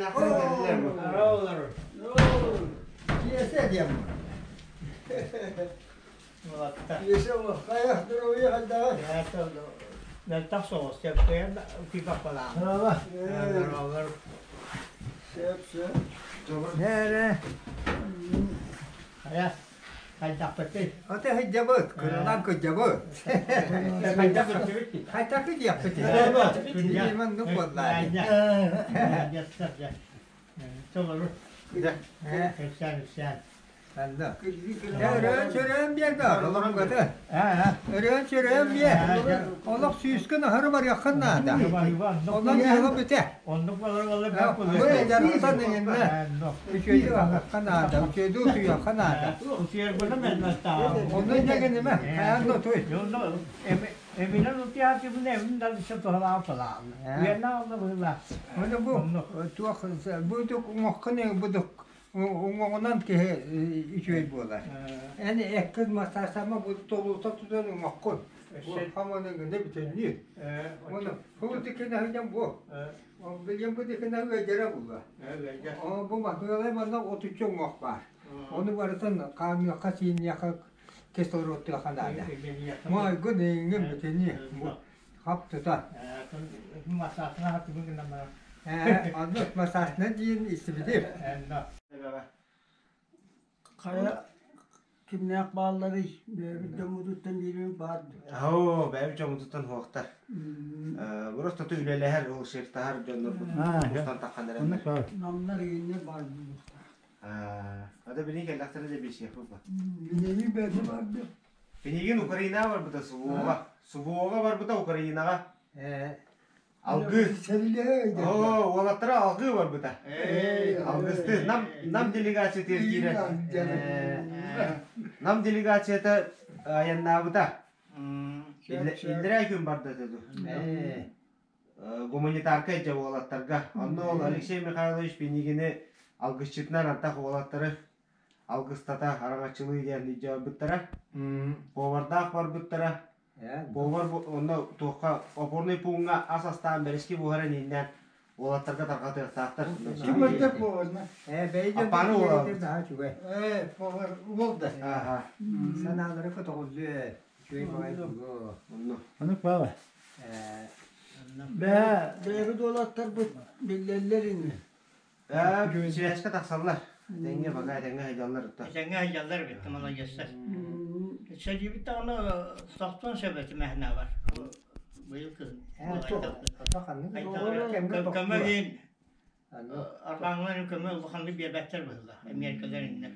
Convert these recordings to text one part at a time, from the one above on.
Үөлээннээхтэрин кэллилэр бу. Киэсэ диэн Киэсэ хайа здоровье хайдаҕа? Мөлтөх соҕус, сөпкөйөн утуйбаппалаах. Сөп, сөп. Эрэ. Хайа, хайдахпытый? Аты хайдабыт, кыралаан кырдьабыт. Хайдах кырдьыбыт? Хайдах кырдьыахпыт? Маннык буоллаа. Толору. Үксээн, үксээн. Өрөөн сөрөөн биэр баар, олорон көтө. Өрөөн сөрөөн биэр. Олох сүүскүн аһары барыаххын наада. Онон дьыала бүтэ. Оннук болор болор Бу дьарыктан иҥиннэ. Үчүгэйдик аһыахха наада, үчүгэйдик утуйуохха наада. Утуйарбына мэлмэттаҕа. Онно инньэ хайаан да утуй. Эминэн утуйаатыбын эмин да туһалаах палаан. Уйанна алла быһыылаах. Ону бу туох бу уҥуоххун бу Уҥуоҕунан киһи үчүгэй буолар. Эн эккин массаастаама бу толуута тутан уҥуоххун. Хаманы гына бүтүннүү. Оны бу дикинэ сылдьан бу. Билигин бу дикинэ ыалдьара буолла. Бу маһыалай манна отучча уҥуох баар. Ону барытын хаамыахха, сииниэхэ, кислородтуохха наада. Майгын иҥин бүтүннүү. Хап тута. Массаасына хатыбын гынан баран. Оннук массаасына диэн истибитим. Хайа кимнээх баалларый? Бэйэбит дьоммутуттан биирин баар Оо, бэйэбит дьоммутуттан суохтар. Просто ту үлэлэһэр, ол шефтаһар дьоннорбут устан таххан эрэллэр. Намнар ииннэр баар буолуохтаах. Ада билин кэллэхтэрэ да билсиэхпит ба. Билэни бэйэтэ бар да. Пинигин Украинаҕа барбыта СВО-ҕа. СВО-ҕа барбыта Украинаҕа. Алгыы. Оо, уолаттара алгыы барбыта. Алгысты. Нам, нам делегациятыгар киирэн. Нам делегацията айаннаабыта. Иллэрээ күн барда этэ дуу. Гуманитарка дьэ уолаттарга. Онно ол Алексей Михайлович Пинигини алгысчытынан антах уолаттары алгыстата араҥаччылыы диэн илдьэ барбыттара. Повардаах барбыттара. Повар онно туохха опорный пууҥҥа ас астаан бэрэски буһаран ииннээн уолаттарга тарҕатыахтаахтар. Ким барда поварна? Аппааны уолабыт. Э, повар уол да. Санаалары көтөҕүллүө. Үчүгэй баҕайы буолуо. Онно. Ону пава. Бээ, бэйэбит уолаттарбыт биллэллэр ини. Связка тахсаллар. Тэҥҥэ пока тэҥҥэ сылдьаллар ытта. Тэҥҥэ сылдьаллар эбит, маладьыастар. Сэлиибит даҕаны тохтуон сөп этэ мэһнэ бар. Быйыл кыһын. Көмө иһин арҕааҥҥылар көмө улаханнык биэрбэттэр быһыылаах. Эмиэрикэлэр иннэ.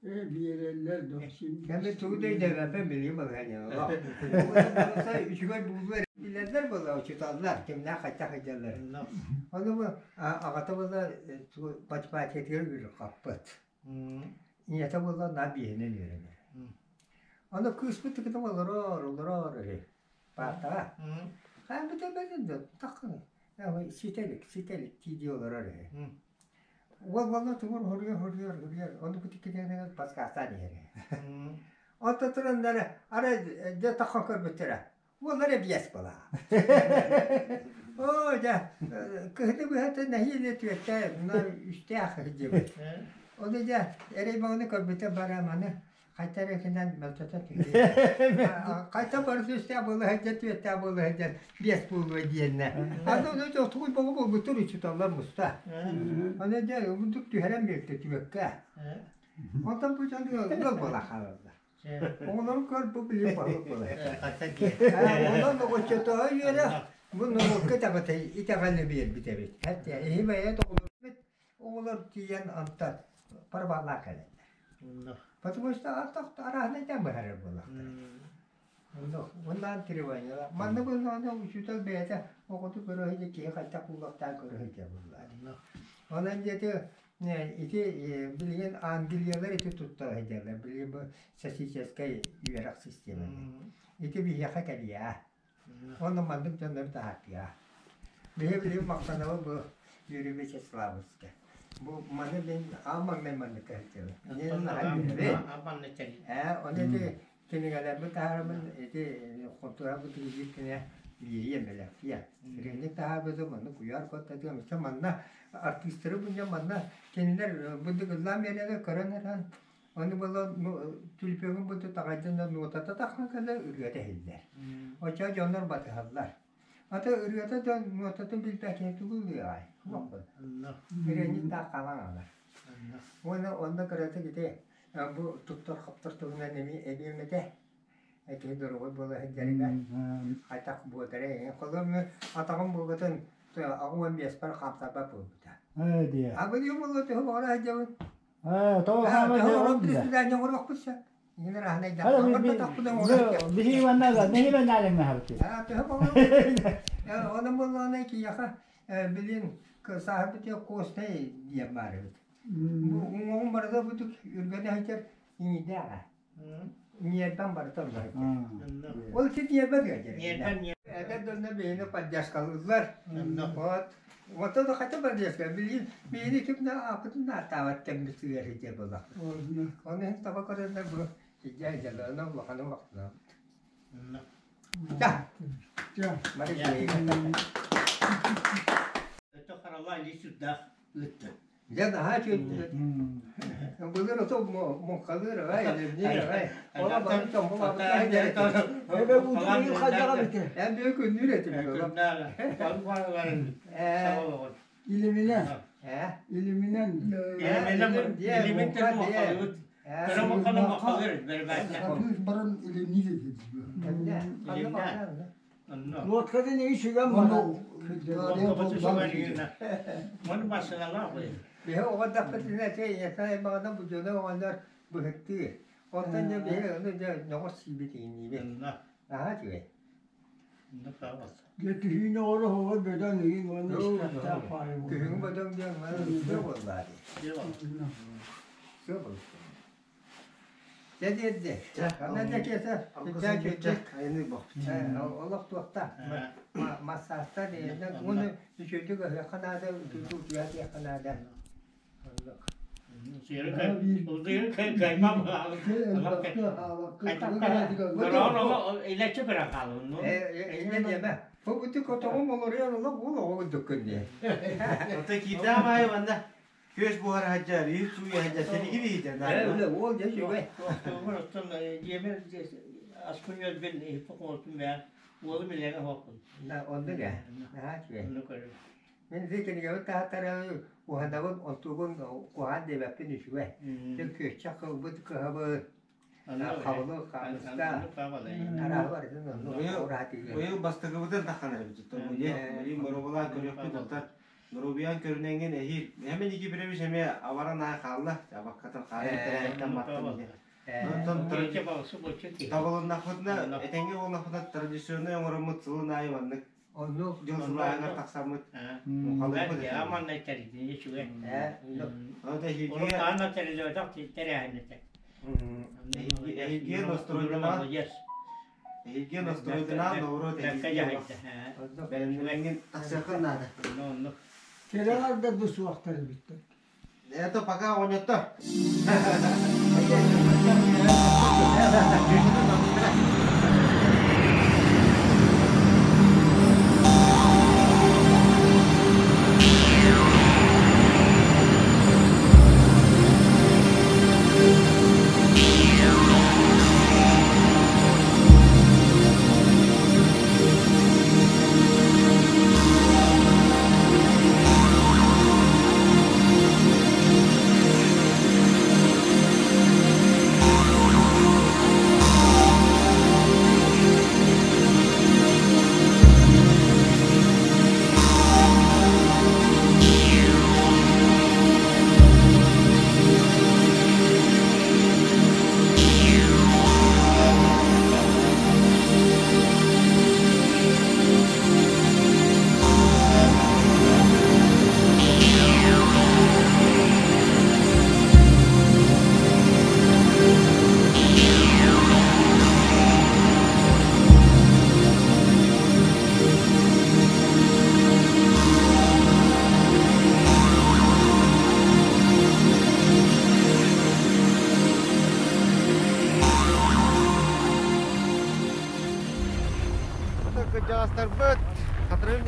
Биэрэллэр дохсун. Кэми тугу да өйдөөбөппүн билигин балаһыанньалаах. Үчүгэй буолуо билэллэр буолла учууталлар кимнээх хайдах сылдьаллар. Ону бу аҕата буолла математикатыгар үөрэх Ийэтэ буолла наар биэһинэн үөрэнэр. Ону кыыспыт тыкытым олорор, олорор үһү. Паартаҕа. Хаан бүтэрбэтин да таххын. Ситэ илик, ситэ илик дии олорор үһү. Уол буолла тугун хоруйар, хоруйар, хоруйар, ону бу тиккинэн подсказтаан иһэр. Онто тураннара арай дьэ таххан көрбүттэрэ. Уоллара биэс буолаа. Оо дьэ, кыһыны быһата нэһиилэ түөттээх, мына үстээх диэбит. Ону дьэ, эрэй баҕаны көрбүтэ бара маны Хайта эрэ гынан мөлтөтө түһүө. Хайта бары сүүстээх буола сылдьан, түөртээх буола сылдьан биэс буолуо диэннэ. Аны ону тугуй боҕу буолбуттар учууталлар муста. Аны дьэ бурдук түһэрэн биэртэ түбэккэ. Онтон бу дьон ыал буола хаалаллар. Оҕолору көр бу билим баһылык буолар. Онон оччотооҕу үөрэх бу норуокка итэҕэли биэрбит эбит. Эһи бэйэ оҕолор тиийэн онтон парбалаах кэлэллэр. Потому что арааһынайдаан быһаарар буоллахтара. Онно требованиялар. Манна буоллаҕына учуутал бэйэтэ оҕоту көрө сылдьар киһи хайдах буолуохтааҕын көрө сылдьар буоллаҕа. Онон диэти ити билигин англиялар ити тутта сылдьаллар. Билигин бу социальнай үөрэх систиэмэтэ. Ити биһиэхэ кэлиэ. Уонна маннык дьоннору таһаартыа. Биһи билигин махтанабын бу Юрий Вячеславовичка. Бу маны мин аан маҥнай маннык кэһэттэбин. Мин наһаа үөрэбин. Ээ, ону ити кинигэлэрбин таһаарабын, ити хонтуорабыт биир кинигэ. Биэриэм элэктиэ. Ырыанньык таһаарбытым, манна куйаар куоттатыам. Өссө манна артыыстары мунньан манна кинилэр бу ыллаан биэрэлэр көрөн эрэн ону буолан түлүпүөҥүн бу таҕайдын да нуотата тахсан кэлэр ырыата иһиллэр. Оччоҕо дьоннор батыһаллар. Ата ырыата да нуотатын билбэт тугу ылыаҕай? Суохпун. Ырыанньык таах хаалан хаалар. Уонна онно кыратык ити бу туттар-хаптар туһунан эмиэ эбиэм этэ. Киһи доруобай буола сылдьарыгар хайдах буолара эҥин. Холобур, атаҕым буолбутун 85-пэр хаамтарбат буолбута. Ээ диэ. А билигин буолла төһө баҕара сылдьабын. Ээ, тоҕо хаама Төһө дьэ оҕом председание оҥоруохпут сөп. Иҥин Хара ыраахнайдаахпын оҥорботохпун биһиги манна нэһилэ наалаҥнаһабыт. Төһө баҕара Онон буоллаҕына киһиэхэ билин сааһырбыт костный диэн баар эбит. Бу уҥуоҕум барыта бутук үргэнэ сылдьар иҥиирдээх Ньиэрбэм барыта онно сылдьар. Ол ити ньиэрбэ ыалдьар. Эдэр дьоннор биһини поддержкалыыллар. Вот. Вот это хотя поддержка. Билигин биһини ким да ааппытын да ааттаабат кэммит сыыйар сылдьар буоллахпыт. Оны иһин таба көрөннөр бу сылдьа сылдьаллар. Онон улаханы махтанабыт. Да. Бары Өтө харалаа илии сүрдээх ыытты. Дьэ наһаа үчүгэй. Былыр ото муҥхалыыр аҕай, илимниир аҕай. Ола бары тоҥхолообуттар Эбэ уутун хайдаҕа бите. Эн биир күннүүр этим. Илиминэн. Илиминэн. Кыыс баран илимниир этим. Лодкатын ии сүгэн баран. Биһи оҕо эрдэхпитинэ ити ийэтэ аймаҕынан будьуона оҕонньор быһыттыыр. Онтон дьэ биһи ону дьэ ньоҕос сиибит иҥниибит. Наһаа үчүгэй. Дьэ түһүүнү оҕоро оҕо бөдөҥ иин уонна истэхтээх паайы Күһүҥҥү бөдөҥ диэн маны сыа буоллаа дии. Сыа буолла. Дьэ диэрдэ. Аны дьэ киэсэ Алгысын бүччэк айаныы бохпут. Олох туохта массаастар уонна үчүгэйдик ыһыахха наада, үчүгэйдик утуйа диэххэ наада. Оннук. Инньэ диэмэ. Бу буту котоҕум олоруйан олох уол оҕо курдуккун диэ. Ото киирдээх аайы манна күөс буһара сылдьар, иһит сууйа сылдьар, силигин иһитэр Ээ, уол дьэ үчүгэй. Оттон дьиэбэр аспын үөлбүн иһиппин хомуспун бэйэм уолум илэҥэ оһохпун. Оннук ээ. Наһаа үчүгэй. Мин ити кинигэбин таһаттарабын, уһанабын, онтугун куһаҕан диэбэппин үчүгэй. Дьэ күөччэх кылбыт кыһабын, хабылы хаамыска, арааһы барытын оннук ураатыгы. Быйыл бастакыбытын таххан эбит. Билин боруобалаан көрүөхпүт оттон Доруобуйаҥ көрүнэҥҥин эһиил Эмин Никифорович эмиэ абаран аҕай хаалла. Абаккатын хаайан тэрээһиттэн маттым диэн. Онтон табылыннахпытына, этэҥҥэ буоллахпытына традиционнай оҥороммут сылын аайы маннык Оннук дьыл сылааһыгар тахсаммыт муҥхалыырбыт этэ. Аманнай тэрилтэ үчүгэй. Ону эһиилгэ Уруккаан тэриллибэтэх тэрээһин этэ. Эһиилгэ настройданаан Эһиги настройданаан норуот эһиги бэлэмнэҥҥин тахсыаххын наада. Кэлэҕэр да бу суохтар эбиттэр. Это пока оҕонньоттор.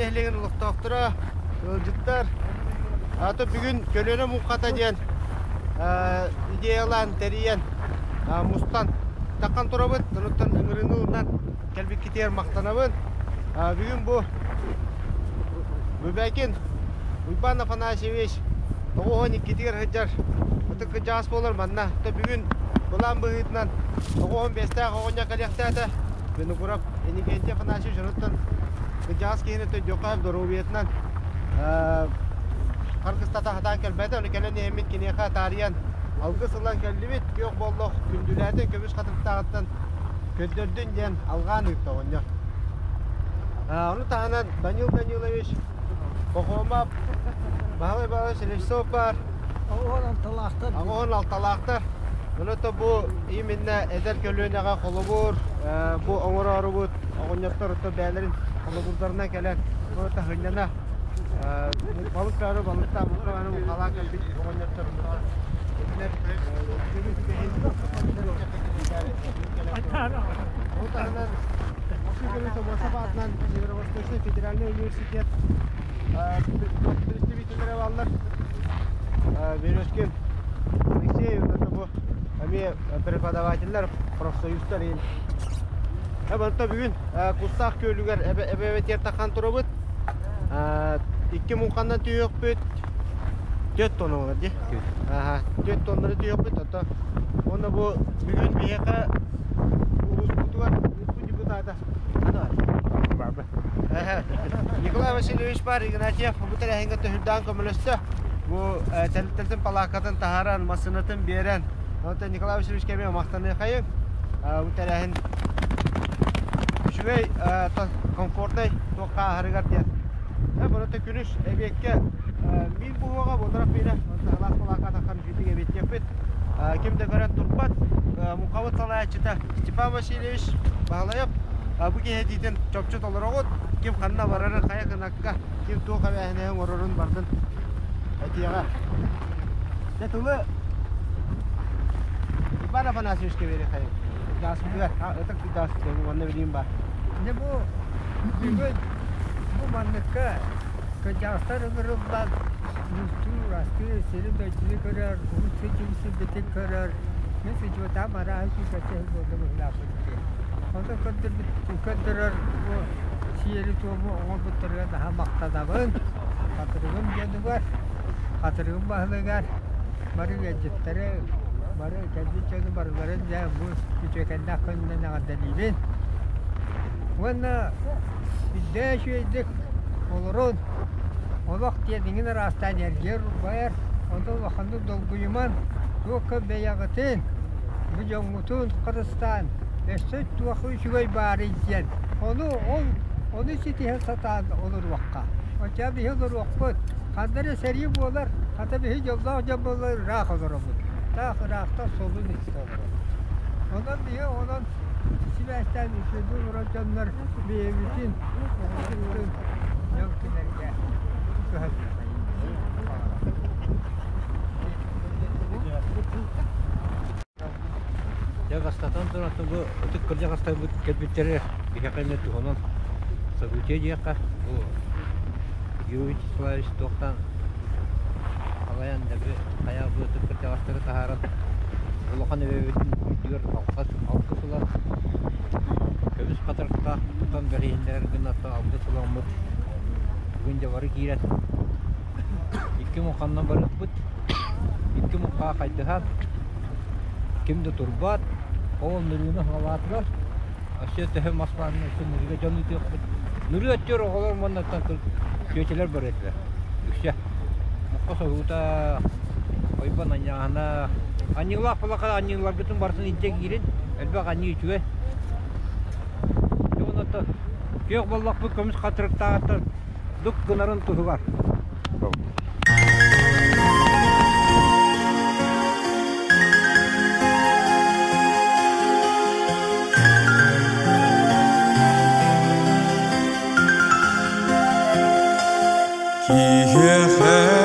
нэһилиэгин олохтоохторо, ыалдьыттар, ата бүгүн көлүөнэ муҥхата диэн идеялаан, тэрийэн, мустан таххан турабыт. Онуттан ыҥырыыны ылынан кэлбиккитигэр махтанабын. Бүгүн бу Бубякин Уйбаан Афанасьевич 92-тигэр сылдьар ытык кырдьаҕас буолар манна. Бүгүн былаан быһыытынан 95-тээх оҕонньор кэлиэхтээтэ. Винокуров Иннокентий Афанасьевич онуттан кырдьаҕас киһини өйдүөххэ доруобуйатынан харгыстата сатаан кэлбэтэ. Ону кэлэн иһэммит киниэхэ таарыйан алгыс ылан кэллибит. Күөх боллох күндүлээтин көмүс хатырыктааҕыттан көрдөрдүн диэн алҕаан ыытта оҕонньор. Ону таһынан Данил Данилович Похомов, Баһылай Баһылаевич Слепцов баар. Оҕон алталаахтар. Оҕон алталаахтар. Онон бу именно эдэр көлүөнэҕэ холобур бу оҥороорубут оҕонньоттор отто бэйэлэрин холобурдарынан кэлэн таһынньана балыктаары балыктаан мукалааны мукалаан кэлбит оҕонньоттор Ол таһынан Северо-Восточный Северо-Восточный федеральный университет представителлэрэ бааллар. Березкин Алексей бу эмиэ преподавателлэр, профсоюзтар иһин. Онто бүгүн Кустаах күөлүгэр эбэбэтиэр тахан турабыт. Икки муҥханнан түһүөхпүт. Түөрт тонна болар дии. Түөрт тоннары түһүөхпүт. Ото уонна бу бүгүн биһиэхэ улууспутугар улууспут депутата Николай Васильевич бар Игнатьев бу тэрээһиҥҥэ төһүрдээн көмөлөстө. Бу тэрилтэтин палаакатын таһааран, массыынатын биэрэн, онтон Николай Васильевичка эмиэ махтаныахайыҥ. Бу тэрээһин үчүгэй, комфортнай туохха ааһарыгар диэн. Бұны күнүс эбиэккэ миин буһуоҕа буоларах биирэ саҕалаах балаакка атаххан үчүгэй эбиэттиэхпит. Ким да көрөн турбат. Муҥхабыт салайааччыта Степан Васильевич Баһылайап бу киһи этиитин чопчу толороҕут. Ким ханна барарын, хайа гынакка, ким туох эбээһинэһи оҥорорун бардын этиэҕэ. Дьэ тылы Иван Афанасьевичка биэриэххэйиҥ. Дааспытыгар, ытык дааспытыгар уонна билиим баар. Дьэ бу бүгүн бу манныкка кырдьаҕастар ыҥырыллан мустуур, астыыр, сири-дойдуну көрөр, урут сылдьыбыт сирбитин көрөр, мин сылдьыбатаҕым арааһы сүүрбэччэ сыл буолла быһыылаахпын дии. Онон көрдөрбүт көрдөрөр бу сиэри-туому оҥорбуттарыгар наһаа махтанабын. Хатырыгым дьонугар, Хатырыгым баһылыгар бары ыалдьыттары, бары кэлбит дьону барыларын дьэ бу үтүөкэннээх күнүнэн эҕэрдэлиибин. Уонна үрдээ үчүгэйдик олорун, олох диэн иҥин араастаан эргийэр урбайар, онтон улаханнык долгуйуман, туохха бэйэҕитин, бу дьоҥҥутун харыстаан, өссө туох үчүгэй баарый диэн, ону ол ону ситиһэ сатаан олоруохха. Оччоҕо биһи олоруохпут, ханна эрэ сэрии буолар, хата биһи дьоллоох дьон буоллар ыраах олоробут. Таах ыраахтан солун истэ олоробут. Онон биһи онон сибээстээн үчүгэйдик олорор дьоннор бэйэбитин, оҕолорбутун дьон кинилэргэ кыһаллыахайын баҕарабын. Дьэ бастатан туран бу ытык кырдьаҕастарбыт кэлбиттэрэ биһиэхэ эмиэ туһунан событие диэххэ бу Юрий Вячеславович туохтан салайан дэлби хайа бу ытык кырдьаҕастары таһааран улахан эбэбитин үрдүгэр алҕас алгыс ылан көмүс хатырыктаах тутан бэриһиннэрэр гына алгыс ыламмыт бүгүн дьэ бары киирэн икки муҥханнан барыахпыт икки муҥхаҕа хайдыһан ким да турбат ол нырыыны хаалаатылар өссө төһө мас баарын өссө нырыыга дьон ыытыахпыт нырыы өттүгэр оҕолор уоннаттан чүөчэлэр барыа этилэр үксэ муҥха соһуута ойбон анньааһына анньыылаах балака анньыыларгытын барытын илдьэ киирин элбэх анньыы үчүгэй дьэ күөх боллохпут көмүс хатырыктааҕыттан дук гынарын туһугар Киһиэхэ